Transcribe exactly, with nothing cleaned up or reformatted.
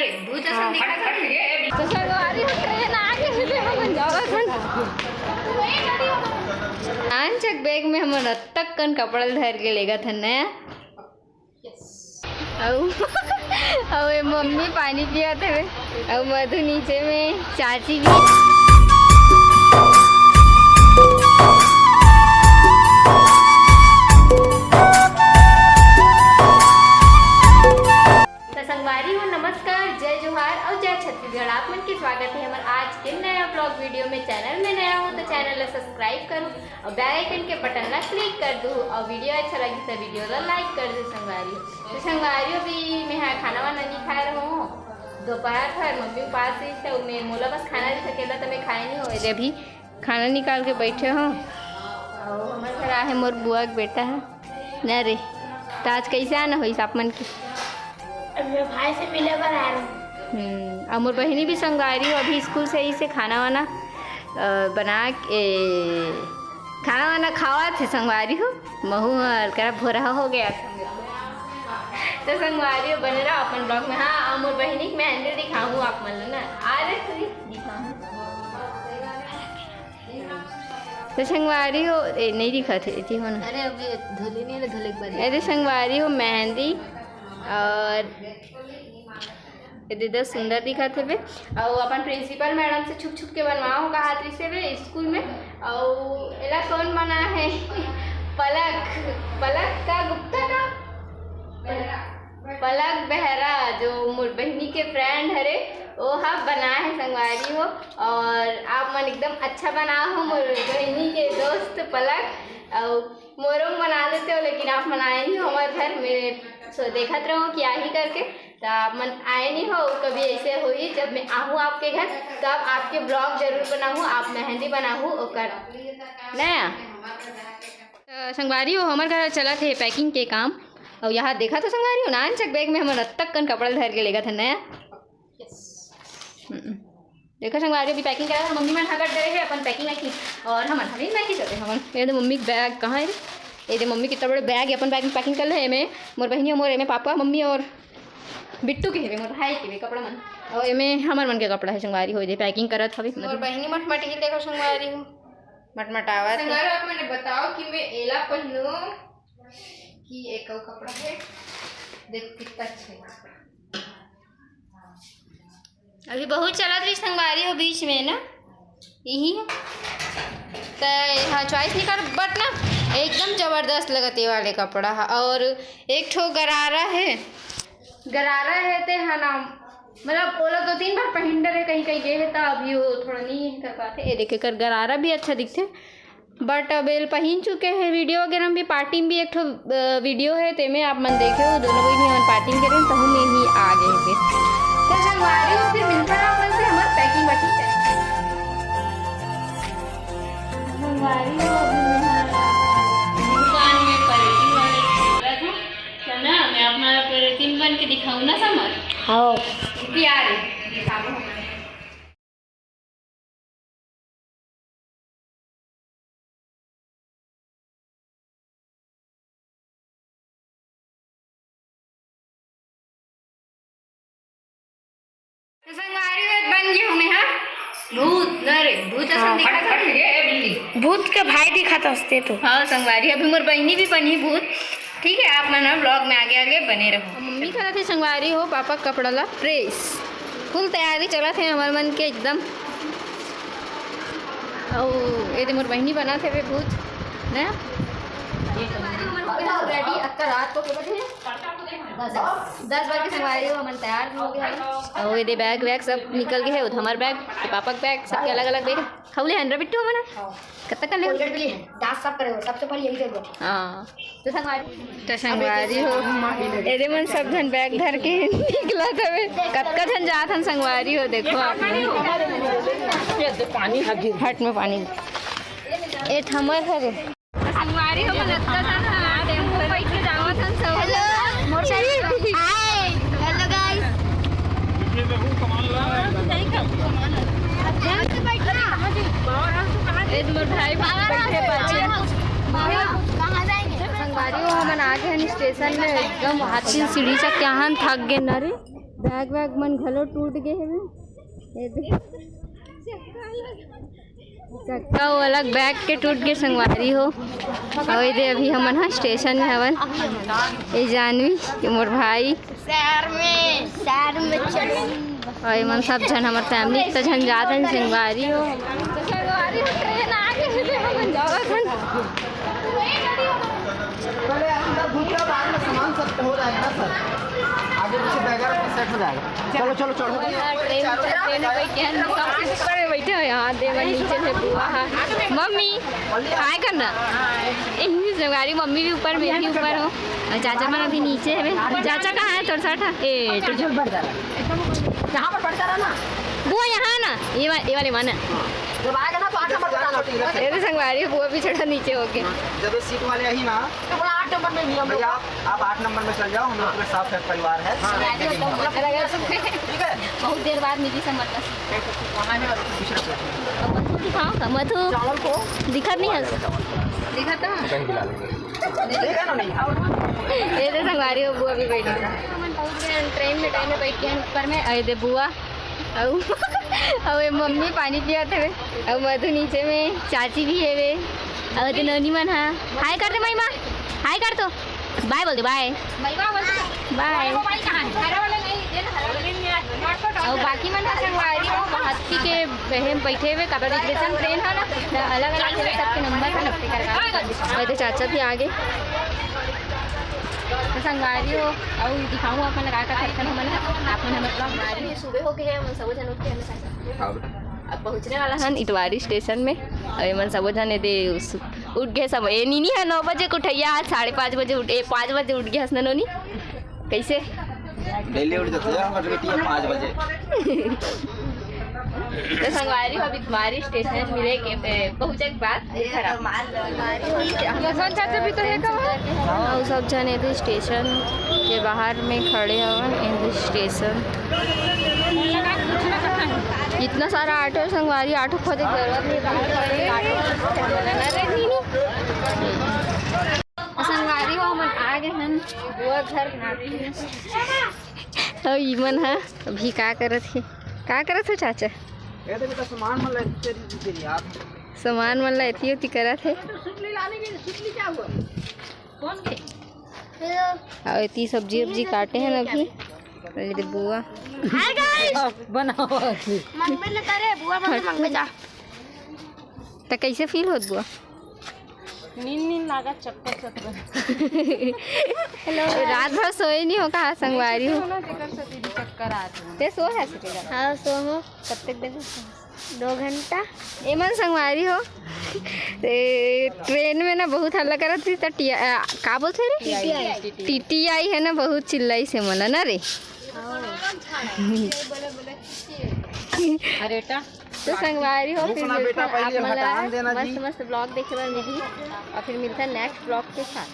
तो संगवारी हो, ट्रेन आ गे हे, हमन जावत हन। आन चक बैग में हमन अतक कन कपड़ा धर के लेगत हन ना। अउ, अउ ए मम्मी पानी पियात हवे, अउ मधु नीचे में, चाची भी। तो संगवारी हो, नमस्कार, जय जोहार अउ जय छत्तीसगढ़। आप मन के स्वागत हे हमर आज के नया vlog video में। Channel में नया हो तो channel ला subscribe करो अउ bell icon के button ला click कर दो, अउ video अच्छा लगी तो video ला like कर दो संगवारी हो। तो संगवारी हो, अभी मैं हा खाना वाना नहीं खाए रहूँ, दोपहर भर मम्मी उपास रही, तो मैं मोला बस खाना नहीं सकेला, तो मैं खाए नहीं हो। अभी खाना निकाल के बैठे हो। अउ हमर घर आहे मोर बुआ के बेटा है ना रे। तो आज कैसे आना होइस आप मन के? अब मैं भाई से मिले बर आ रहा हूँ। हम्म, अउ मोर बहिनी भी संगवारी हो, अभी स्कूल से ही से खाना वाना, अ, बना के, खाना वाना खावत हे संगवारी हो। महू हर करा भोरहा हो गया। तो संगवारी हो, बने रहो अपन vlog में। हाँ, अउ मोर बहिनी के मेहंदी दिखाहूँ आप मन ला ना। आ रे, तू दिखाहूँ। तो संगवारी हो, ए, नहीं दिखत हे, एती हो ना। अरे, अभी धुली नहीं ले, धुले के बाद। अरे संगवारी हो, मेहंदी अउ ए दे दे सुंदर दिखत हे बे। अउ अपन principal madam से छुप छुप के बनवाओ कहात रहिसे बे स्कूल में। अउ एला कौन बना है? पलक, पलक का गुप्ता का? पलक बेहरा, जो मोर बहिनी के friend हरे, वो हा बनाए हे संगवारी हो। अउ आप मन एकदम अच्छा बनाओ हो मोर बहिनी के दोस्त पलक। अउ मोरो बना लेते हो, लेकिन आप मन आए नहीं हो हमारे घर में, सो देखत रहो कि आही करके। तो आप मन आए नहीं हो, कभी ऐसे होही, जब मैं आहूँ आपके घर, तब आपके vlog जरूर बनाहूँ, आप मेहंदी बनाहू ओकर। ना? तो संगवारी हो, हमर घर चलत हे packing के काम। अउ यहाँ देखा तो संगवारी हो, नान चक बैग में हमन अतक कन कपड़ा धर के लेगत हन ना। हम्म। देखो संगवारी, अभी packing करा, मम्मी मन हा कर दे रहे हैं अपन packing वैकिंग, अउ हमन हमें packing करते हैं हमन। ये दे मम्मी के बैग कहाँ है रे? ये दे मम्मी कितना बड़े बैग, अपन बैग में packing कर ले। एमे मोर बहिनी, मोर एमे पापा, मम्मी अउ बिट्टू के हेवे, मोर भाई के भी कपड़ा मन, अउ एमे हमर मन के कपड़ा है संगवारी हो। ये दे packing करत हवे मोर बहिनी मटमटी, देखो संगवारी हो, मटमटावत है। संगवारी, आप मने बताओ कि मैं एला पहनूं कि एक अउ कपड़ा है, देखो कितना अच्छा है। अभी बहुत चलत रही संगवारी हो बीच में ना, यही हो। तो हाँ, choice नहीं कर, but ना एकदम जबरदस्त लगत ये वाले कपड़ा हा। अउ एक ठो गरारा है, गरारा है ते हा ना, मतलब ओला दो तीन बार पहिन डरे, कहीं कहीं गए है, तो अभी वो थोड़ा नहीं कर पाते। ये देखे कर गरारा भी अच्छा दिखते। But अब एल पहिन चुके हैं, video वगैरह में भी, party में भी एक ठो, अ, video है, तेमे आप मन देखे हो, दोनों बहिनी हमन party में करे, तहू में ही आ गए थे। तो संगवारी हो, फिर मिलता है आप मन से हमार packing वैकिंग करके। संगवारी हो, अभी मैं दुकान में परेटिन वाले बोलत हूँ, तो ना, मैं अपना परेटिन बन के दिखाऊँ ना समर? हाँ। तैयार है, दिखाऊँ। तो संगवारी हो, बन गए हमें, हाँ? भूत, अरे, भूत असन दिखत हे। भूत के भाई दिखत हंसते तो। हाँ, संगवारी, अभी मोर बहिनी भी बनी भूत। ठीक है, आप मन vlog में आगे आगे बने रहो। मम्मी करत हे संगवारी हो, पापा के कपड़ा ला press। Full तैयारी चलत हे हमर मन के एकदम। अउ ये दे मोर बहिनी बनात हे भूत, ना? Ready, अक्का रात को के बैठे हैं। दस बजे संगवारी हो, हमन तैयार हो गए हैं। अउ ये दे बैग वैग सब निकल गए हैं, उधर हमार बैग, पापा के बैग, सबके अलग अलग बैग। खौले हन रे बिट्टू हमन। हाँ। कतका ले? Colgate भी ले। दांत साफ करे हो, सबसे पहले यही जरूरत है। हाँ। तो संगवारी, तो संगवारी हो, एदे मन सब झन बैग धर के निकलत हवे। कतका झन जात हन संगवारी हो, देखो आप मन। ये दे पानी हगी। हट में पानी। ए ठमर हरे। संगवारी हो, मन अतका झन हा टेम्पो बैठ के जावत हन सब। Hello। मोर side से। Hi। Hello guys। ए, मोर भाई बैठे पाछे। कहाँ जाएंगे? संगवारी हो, हमन आ गए हन स्टेशन में, एकदम हाथिन सीढ़ी चढ़ के आहन, थक गए न रे। बैग वैग मन घलो टूट गे हवे। ये दे। चक्का वो अलग बैग के टूट गे संगवारी हो। अउ ये दे अभी हमन ह स्टेशन में हवन। ये जानवी, ये मोर भाई। शहर में, शहर में चल। अउ ये मन सब झन हमर फैमिली त झन जात हन संगवारी हो। संगवारी हो, ट्रेन आ गे हवे, हमन जावत हन। पहले अंदर घुस जाओ, बाद में सामान सब हो जाएगा ना सर। आगे पीछे बैग वगैरह सेट हो जाएगा। चलो चलो चलो। ट्रेन, ट्रेन में बैठ गए हैं, सबसे ऊपर में बैठे हैं यहाँ, देवर नीचे में बुआ है। मम्मी हाय करना। ए, संगवारी, मम्मी भी ऊपर, मैं भी ऊपर हूँ। और चाचा मन अभी नीचे है। चाचा कहाँ है? तोर साथ है। ए, तो चल बढ़ जा रहा है। यहाँ पर बढ़ जा रहा ना। बुआ यहाँ ना, ये वा-, ये वाले मन है। जब आएगा ना तो आठ नंबर बताना। ये तो संगवारी, बुआ भी थोड़ा नीचे हो गए। जब ये सीट वाले आई ना, तो बोला, "आठ नंबर में भी हम लोग।" भैया, आप, आप आठ नंबर में चल जाओ, हम लोग पूरे सात परिवार है। हाँ। ठीक है? बहुत देर बाद मिली समझ। वहाँ है, दूसरे से। अब मथु दिखाओ का, मथु। चावल को दिखत नहीं है। दिखत है? कहीं भी ला लेंगे। ठीक है ना, नहीं? ये तो संगवारी हो, बुआ भी बैठी है। ट्रेन में, ट्रेन में बैठ गए हैं ऊपर में। अरे दे बुआ। अउ, अउ ये मम्मी पानी पियात हवे, अउ मधु नीचे में, चाची भी हेवे, अउ ते नोनी मन हा। हाय कर दे मईमा, हाय कर तो, बाय बोल दे, बाय। बाय। अउ बाकी मन हा संगवारी हो, हत्ती के बहन बैठे हुए, काबर रिजर्वेशन ट्रेन है ना, तो अलग अलग है, सबके नंबर है, सबके करवा। अउ ते चाचा भी आ गे। तो संगवारी हो, अउ दिखाऊँ अपन लगा का करथन हमन, आप मन हमर ब्लॉग। सुबह हो गए हैं, हम सब जन उठ के हमें अब पहुँचने वाला हन इतवारी स्टेशन में। अउ एमन सबो झन एदे उस-, उठ गए सब। ए नीनी है नौ बजे के उठैया, आज साढ़े पाँच बजे उठ, ए पाँच बजे उठ गए हस ना नोनी। कैसे? डेली उठ जाते हैं हमारे बेटी पाँच बजे। तो संगवारी हो, अभी इतवारी स्टेशन मिले के, ए, पहुँचे के बाद घर आ। यशवंत चाचा भी तो है का? हाँ, वो सब जन एदे स्टेशन के बाहर में खड़े हवन, एदे स्टेशन। इतना सारा ऑटो संगवारी, ऑटो खोजे के जरूरत नहीं, बाहर खड़े ऑटो। अरे नहीं, नहीं। संगवारी हो, हमन आ गए हन बुआ घर नाती। अउ इमन ह अभी का करत हे? का करत हो चाचा? ये तो बेटा सामान मन ला तेरी, तेरी याद। सामान मन ला एती ओती करत हे। अउ एती सब्जी उब्जी काटे हन अभी। अरे दे बुआ। Hi guys. बनाओ। मंगबे न करे, बुआ मन मंगबे जा। त कैसे फील होत बुआ? नींद नींद लागत, चक्कर चक्कर। हेलो। रात भर सोए नहीं हो कहा संगवारी हो? ना, जेकर से दीदी चक्कर आत हो। ते सो है सकेला? हाँ, सो हो। कब तक देखो? दो घंटा। एमन संगवारी हो। ए, ट्रेन में ना बहुत हल्ला करत थी, त टी-, आ, का बोलथे रे? टीटीआई। टीटीआई है ना, बहुत चिल्लाई से मन ना रे। हाँ। अरे टा। तो संगवारी हो, फिर मिलते हैं आप मन ला मस्त मस्त ब्लॉग देखे बर मिलही, और फिर मिलते हैं नेक्स्ट ब्लॉग के साथ।